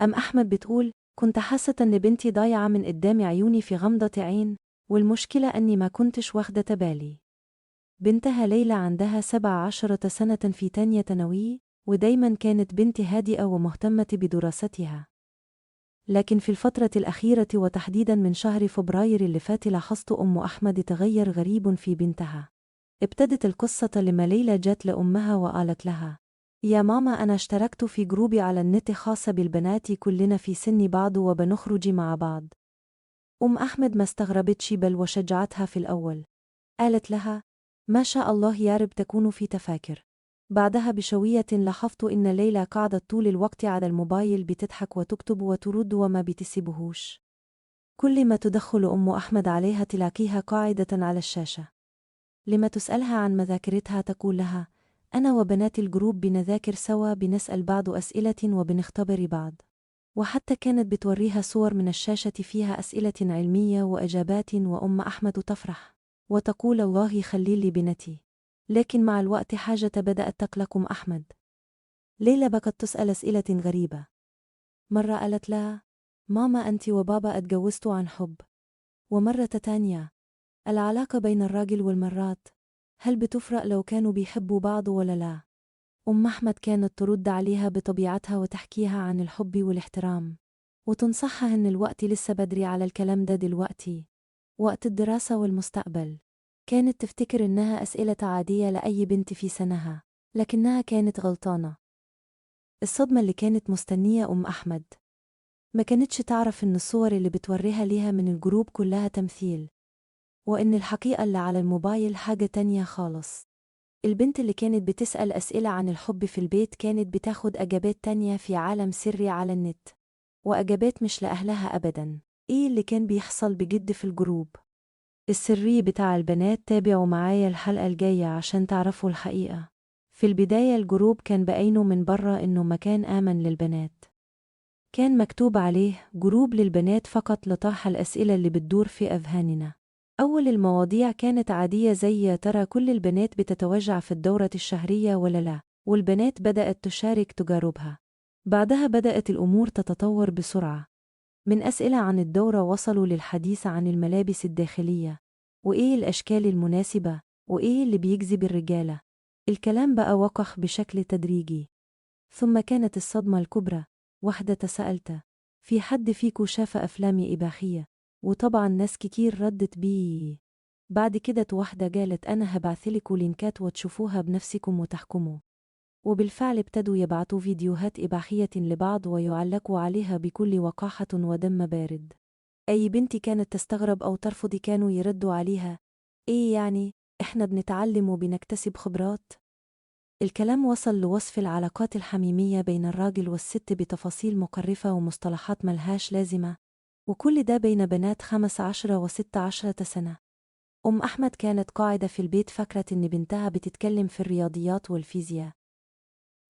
أم أحمد بتقول: كنت حاسة إن بنتي ضايعة من قدام عيوني في غمضة عين، والمشكلة أني ما كنتش واخدة بالي. بنتها ليلى عندها 17 سنة في تانية ثانوي، ودايما كانت بنت هادئة ومهتمة بدراستها. لكن في الفترة الأخيرة وتحديدا من شهر فبراير اللي فات لاحظت أم أحمد تغير غريب في بنتها. ابتدت القصة لما ليلى جات لأمها وقالت لها: يا ماما، أنا اشتركت في جروب على النت خاص بالبنات، كلنا في سن بعض وبنخرج مع بعض. أم أحمد ما استغربتش بل وشجعتها في الأول. قالت لها: ما شاء الله، يارب تكون في تفاكر. بعدها بشوية لاحظت إن ليلى قعدت طول الوقت على الموبايل، بتضحك وتكتب وترد وما بتسيبهوش. كل ما تدخل أم أحمد عليها تلاقيها قاعدة على الشاشة. لما تسألها عن مذاكرتها تقول لها: أنا وبنات الجروب بنذاكر سوا، بنسأل بعض أسئلة وبنختبر بعض. وحتى كانت بتوريها صور من الشاشة فيها أسئلة علمية وإجابات، وأم أحمد تفرح وتقول: الله يخلي لي بنتي. لكن مع الوقت حاجة بدأت تقلق أم أحمد. ليلى بقت تسأل أسئلة غريبة. مرة قالت لها: ماما، أنت وبابا اتجوزتوا عن حب؟ ومرة تانية: العلاقة بين الراجل والمرات هل بتفرق لو كانوا بيحبوا بعض ولا لا؟ أم أحمد كانت ترد عليها بطبيعتها وتحكيها عن الحب والاحترام، وتنصحها إن الوقت لسه بدري على الكلام ده، دلوقتي وقت الدراسة والمستقبل. كانت تفتكر إنها أسئلة عادية لأي بنت في سنها، لكنها كانت غلطانة. الصدمة اللي كانت مستنية أم أحمد، ما كانتش تعرف إن الصور اللي بتوريها ليها من الجروب كلها تمثيل، وإن الحقيقة اللي على الموبايل حاجة تانية خالص. البنت اللي كانت بتسأل أسئلة عن الحب في البيت كانت بتاخد إجابات تانية في عالم سري على النت، وإجابات مش لأهلها أبدا. إيه اللي كان بيحصل بجد في الجروب السري بتاع البنات؟ تابعوا معايا الحلقة الجاية عشان تعرفوا الحقيقة. في البداية الجروب كان باينه من بره إنه مكان آمن للبنات. كان مكتوب عليه: جروب للبنات فقط لطرح الأسئلة اللي بتدور في أذهاننا. أول المواضيع كانت عادية، زي يا ترى كل البنات بتتوجع في الدورة الشهرية ولا لا؟ والبنات بدأت تشارك تجاربها. بعدها بدأت الأمور تتطور بسرعة. من أسئلة عن الدورة وصلوا للحديث عن الملابس الداخلية، وإيه الأشكال المناسبة، وإيه اللي بيجذب الرجالة. الكلام بقى وقح بشكل تدريجي. ثم كانت الصدمة الكبرى. واحدة سألت: في حد فيكو شاف أفلام إباحية؟ وطبعا ناس كتير ردت بيه. بعد كده واحدة قالت: أنا هبعثلكوا لينكات وتشوفوها بنفسكم وتحكموا. وبالفعل ابتدوا يبعتوا فيديوهات إباحية لبعض ويعلقوا عليها بكل وقاحة ودم بارد. أي بنت كانت تستغرب أو ترفض كانوا يردوا عليها: إيه يعني؟ إحنا بنتعلم وبنكتسب خبرات. الكلام وصل لوصف العلاقات الحميمية بين الراجل والست بتفاصيل مقرفة ومصطلحات ملهاش لازمة، وكل ده بين بنات 15 و16 سنة. أم أحمد كانت قاعدة في البيت فاكرة إن بنتها بتتكلم في الرياضيات والفيزياء،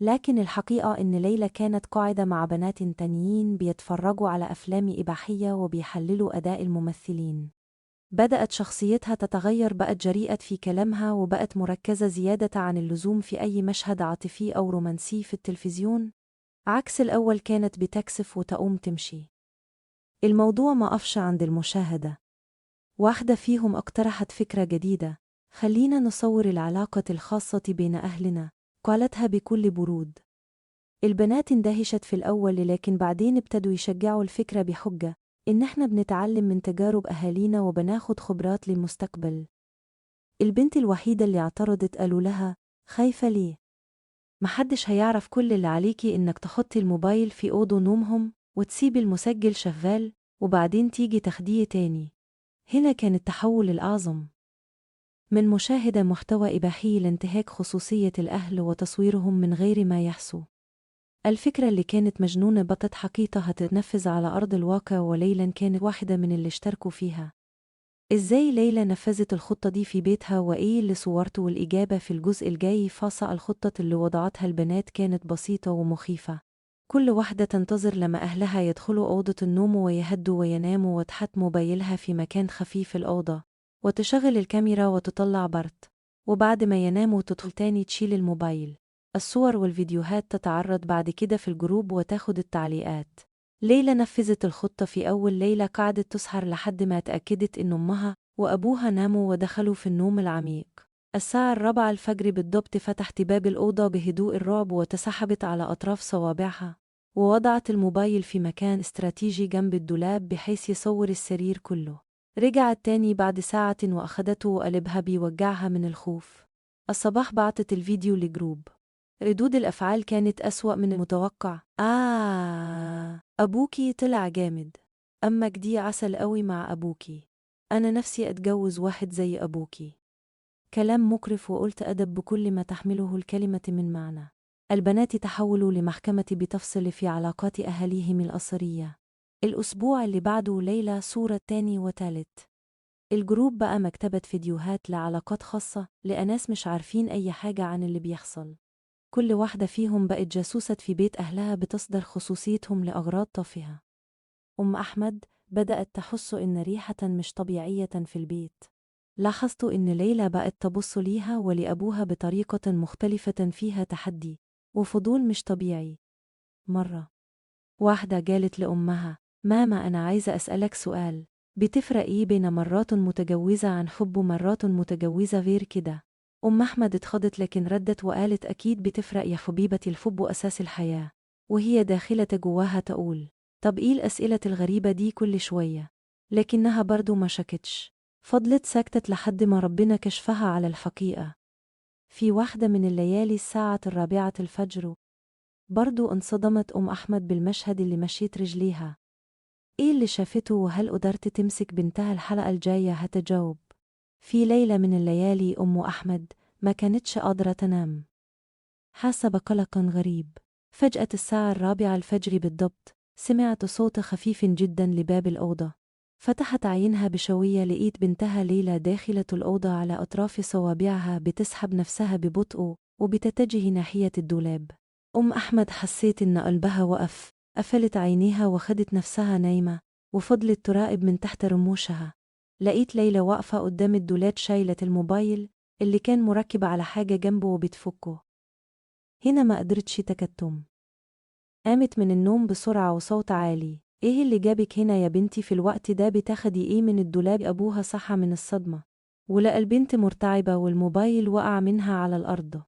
لكن الحقيقة إن ليلى كانت قاعدة مع بنات تانيين بيتفرجوا على أفلام إباحية وبيحللوا أداء الممثلين. بدأت شخصيتها تتغير، بقت جريئة في كلامها وبقت مركزة زيادة عن اللزوم في أي مشهد عاطفي أو رومانسي في التلفزيون، عكس الأول كانت بتكسف وتقوم تمشي. الموضوع ما قفش عند المشاهدة. واحدة فيهم اقترحت فكرة جديدة: خلينا نصور العلاقة الخاصة بين أهلنا. قالتها بكل برود. البنات اندهشت في الأول، لكن بعدين ابتدوا يشجعوا الفكرة بحجة إن إحنا بنتعلم من تجارب أهالينا وبناخد خبرات للمستقبل. البنت الوحيدة اللي اعترضت قالوا لها: خايفة ليه؟ محدش هيعرف، كل اللي عليكي إنك تحطي الموبايل في أوضة نومهم وتسيبي المسجل شغال وبعدين تيجي تاخديه تاني. هنا كان التحول الأعظم، من مشاهدة محتوى إباحي لانتهاك خصوصية الأهل وتصويرهم من غير ما يحسوا. الفكرة اللي كانت مجنونة بقت حقيقة هتتنفذ على أرض الواقع، وليلى كانت واحدة من اللي اشتركوا فيها. إزاي ليلى نفذت الخطة دي في بيتها وإيه اللي صورته؟ والإجابة في الجزء الجاي. فاصة الخطة اللي وضعتها البنات كانت بسيطة ومخيفة. كل واحدة تنتظر لما أهلها يدخلوا أوضة النوم ويهدوا ويناموا، وتحط موبايلها في مكان خفيف في الأوضة وتشغل الكاميرا وتطلع برت، وبعد ما يناموا تدخل تاني تشيل الموبايل. الصور والفيديوهات تتعرض بعد كده في الجروب وتاخد التعليقات. ليلى نفذت الخطة. في أول ليلة قعدت تسهر لحد ما اتأكدت إن أمها وأبوها ناموا ودخلوا في النوم العميق. الساعة 4 الفجر بالضبط فتحت باب الأوضة بهدوء الرعب وتسحبت على أطراف صوابعها، ووضعت الموبايل في مكان استراتيجي جنب الدولاب بحيث يصور السرير كله. رجعت تاني بعد ساعة وأخدته وقلبها بيوجعها من الخوف. الصباح بعتت الفيديو لجروب. ردود الأفعال كانت أسوأ من المتوقع. أبوكي طلع جامد، أمك دي عسل قوي مع أبوكي، أنا نفسي أتجوز واحد زي أبوكي. كلام مقرف وقلت أدب بكل ما تحمله الكلمة من معنى. البنات تحولوا لمحكمة بتفصل في علاقات أهاليهم الأسرية. الأسبوع اللي بعده ليلى صورة تاني وتالت. الجروب بقى مكتبة فيديوهات لعلاقات خاصة لأناس مش عارفين أي حاجة عن اللي بيحصل. كل واحدة فيهم بقت جاسوسة في بيت أهلها بتصدر خصوصيتهم لأغراض تافهة. أم أحمد بدأت تحس إن ريحة مش طبيعية في البيت. لاحظت إن ليلى بقت تبص ليها ولأبوها بطريقة مختلفة فيها تحدي وفضول مش طبيعي. مرة واحدة قالت لأمها: ماما أنا عايزة أسألك سؤال، بتفرق إيه بين مرات متجوزة عن حب ومرات متجوزة غير كده؟ أم أحمد اتخضت لكن ردت وقالت: أكيد بتفرق يا حبيبتي، الحب أساس الحياة. وهي داخلة جواها تقول: طب إيه الأسئلة الغريبة دي كل شوية؟ لكنها برضو ما شكتش، فضلت ساكتة لحد ما ربنا كشفها على الحقيقة. في واحدة من الليالي الساعة 4 الفجر برضو انصدمت أم أحمد بالمشهد اللي مشيت رجليها. إيه اللي شافته وهل قدرت تمسك بنتها؟ الحلقة الجاية هتجاوب. في ليلة من الليالي أم أحمد ما كانتش قادرة تنام، حاسة بقلق غريب. فجأة الساعة 4 الفجر بالضبط سمعت صوت خفيف جدا لباب الأوضة. فتحت عينها بشوية، لقيت بنتها ليلى داخلة الأوضة على أطراف صوابعها بتسحب نفسها ببطء وبتتجه ناحية الدولاب. أم أحمد حسيت إن قلبها وقف، قفلت عينيها وخدت نفسها نايمة وفضلت تراقب من تحت رموشها. لقيت ليلى واقفة قدام الدولاب شايلة الموبايل اللي كان مركب على حاجة جنبه وبتفكه. هنا ما قدرتش تكتم، قامت من النوم بسرعة وصوت عالي: إيه اللي جابك هنا يا بنتي في الوقت ده؟ بتاخدي إيه من الدولاب؟ أبوها صحى من الصدمة ولقى البنت مرتعبة والموبايل وقع منها على الأرض.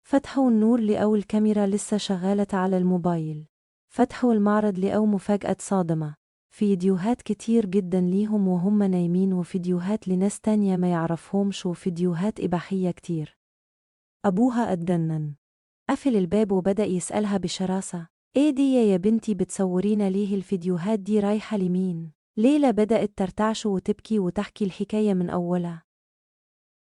فتحوا النور لقوا الكاميرا لسه شغالة على الموبايل. فتحوا المعرض لقوا مفاجأة صادمة، فيديوهات كتير جدا ليهم وهم نايمين، وفيديوهات لناس تانية ما يعرفهمش، وفيديوهات إباحية كتير. أبوها اتجنن، قفل الباب وبدأ يسألها بشراسة: إيه دي يا بنتي بتصورينا ليه؟ الفيديوهات دي رايحة لمين؟ ليلى بدأت ترتعش وتبكي وتحكي الحكاية من أولها.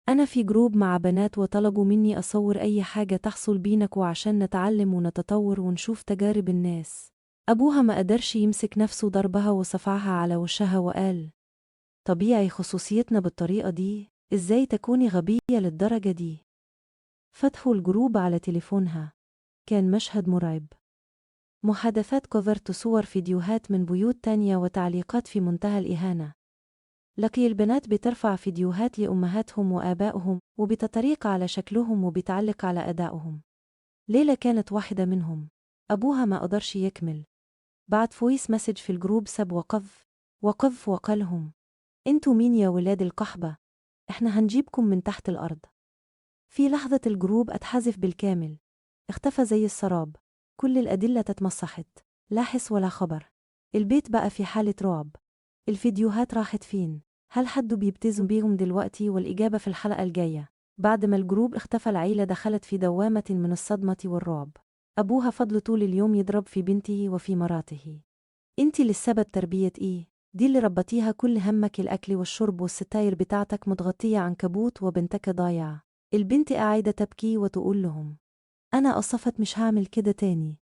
أنا في جروب مع بنات وطلبوا مني أصور أي حاجة تحصل بينك وعشان نتعلم ونتطور ونشوف تجارب الناس. أبوها ما قدرش يمسك نفسه، ضربها وصفعها على وشها وقال: طبيعي خصوصيتنا بالطريقة دي؟ إزاي تكوني غبية للدرجة دي؟ فتحوا الجروب على تليفونها، كان مشهد مرعب. محادثات كفرت، صور، فيديوهات من بيوت تانية، وتعليقات في منتهى الإهانة. لقي البنات بترفع فيديوهات لأمهاتهم وآبائهم وبتتريق على شكلهم وبتعلق على أدائهم. ليلى كانت واحدة منهم. أبوها ما قدرش يكمل، بعت voice message في الجروب سب وقذف وقذف وقالهم: انتوا مين يا ولاد القحبة؟ احنا هنجيبكم من تحت الأرض. في لحظة الجروب اتحذف بالكامل، اختفى زي السراب، كل الأدلة اتمسحت، لا حس ولا خبر. البيت بقى في حالة رعب. الفيديوهات راحت فين؟ هل حد بيبتزم بيهم دلوقتي؟ والإجابة في الحلقة الجاية. بعد ما الجروب اختفى العيلة دخلت في دوامة من الصدمة والرعب. أبوها فضل طول اليوم يضرب في بنته وفي مراته. انتي للسبب تربية إيه؟ دي اللي ربطيها، كل همك الأكل والشرب والستاير بتاعتك متغطية عنكبوت وبنتك ضايعة. البنت قاعدة تبكي وتقول لهم: أنا أصفت مش هعمل كده تاني.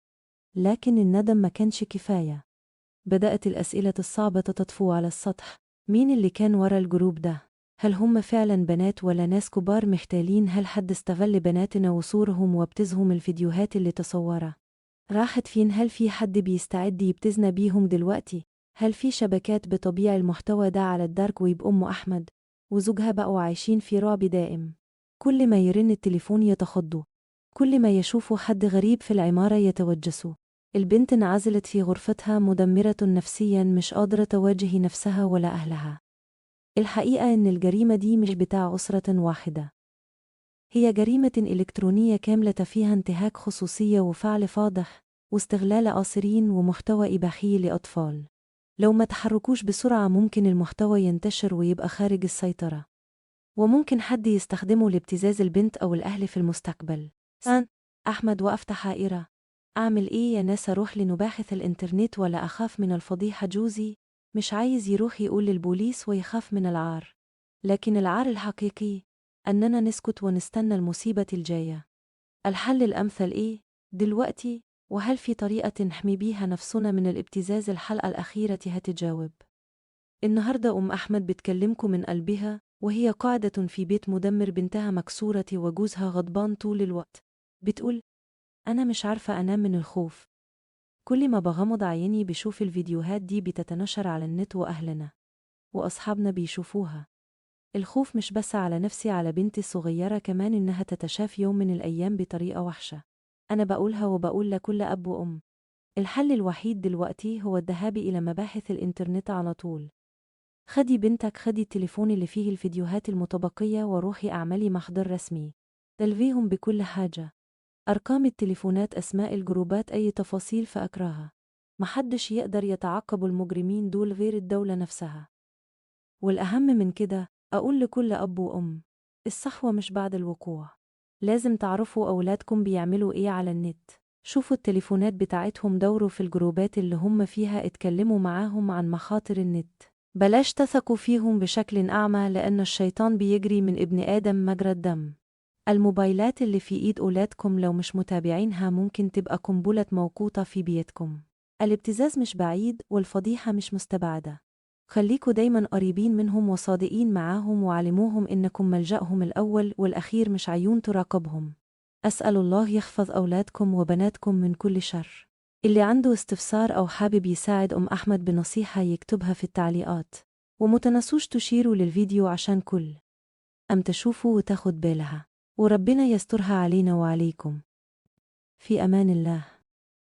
لكن الندم ما كانش كفاية. بدأت الأسئلة الصعبة تطفو على السطح. مين اللي كان ورا الجروب ده؟ هل هم فعلا بنات ولا ناس كبار محتالين؟ هل حد استغل بناتنا وصورهم وابتزهم؟ الفيديوهات اللي تصورها راحت فين؟ هل في حد بيستعد يبتزنا بيهم دلوقتي؟ هل في شبكات بتبيع المحتوى ده على ال dark web؟ أم أحمد وزوجها بقوا عايشين في رعب دائم. كل ما يرن التليفون يتخضوا، كل ما يشوفوا حد غريب في العمارة يتوجسوا. البنت انعزلت في غرفتها مدمرة نفسيا، مش قادرة تواجه نفسها ولا أهلها. الحقيقة إن الجريمة دي مش بتاع أسرة واحدة، هي جريمة إلكترونية كاملة فيها انتهاك خصوصية وفعل فاضح واستغلال قاصرين ومحتوى إباحي لأطفال. لو ما تحركوش بسرعة ممكن المحتوى ينتشر ويبقى خارج السيطرة، وممكن حد يستخدمه لابتزاز البنت أو الأهل في المستقبل. أحمد وقفت حائرة، أعمل إيه يا ناس؟ أروح لنباحث الإنترنت ولا أخاف من الفضيحة؟ جوزي مش عايز يروح يقول للبوليس ويخاف من العار، لكن العار الحقيقي أننا نسكت ونستنى المصيبة الجاية. الحل الأمثل إيه دلوقتي؟ وهل في طريقة نحمي بيها نفسنا من الابتزاز؟ الحلقة الأخيرة هتجاوب. النهاردة أم أحمد بتكلمكم من قلبها وهي قاعدة في بيت مدمر، بنتها مكسورة وجوزها غضبان طول الوقت. بتقول: أنا مش عارفة أنام من الخوف، كل ما بغمض عيني بشوف الفيديوهات دي بتتنشر على النت وأهلنا وأصحابنا بيشوفوها. الخوف مش بس على نفسي، على بنتي الصغيرة كمان، إنها تتشاف يوم من الأيام بطريقة وحشة. أنا بقولها وبقول لكل أب وأم، الحل الوحيد دلوقتي هو الذهاب إلى مباحث الإنترنت على طول. خدي بنتك، خدي التليفون اللي فيه الفيديوهات المتبقية وروحي أعملي محضر رسمي، تلفيهم بكل حاجة، أرقام التليفونات، أسماء الجروبات، أي تفاصيل فأكرهها. محدش يقدر يتعاقب المجرمين دول غير الدولة نفسها. والأهم من كده، أقول لكل أب وأم، الصحوة مش بعد الوقوع. لازم تعرفوا أولادكم بيعملوا إيه على النت، شوفوا التليفونات بتاعتهم، دوروا في الجروبات اللي هم فيها، اتكلموا معاهم عن مخاطر النت. بلاش تثقوا فيهم بشكل أعمى، لأن الشيطان بيجري من ابن آدم مجرى الدم. الموبايلات اللي في إيد أولادكم لو مش متابعينها ممكن تبقى قنبلة موقوتة في بيتكم. الابتزاز مش بعيد والفضيحة مش مستبعدة. خليكوا دايما قريبين منهم وصادقين معاهم، وعلموهم إنكم ملجأهم الأول والأخير، مش عيون تراقبهم. أسأل الله يحفظ أولادكم وبناتكم من كل شر. اللي عنده استفسار أو حابب يساعد أم أحمد بنصيحة يكتبها في التعليقات، ومتنسوش تشيروا للفيديو عشان كل أم تشوفه وتاخد بالها، وربنا يسترها علينا وعليكم. في أمان الله.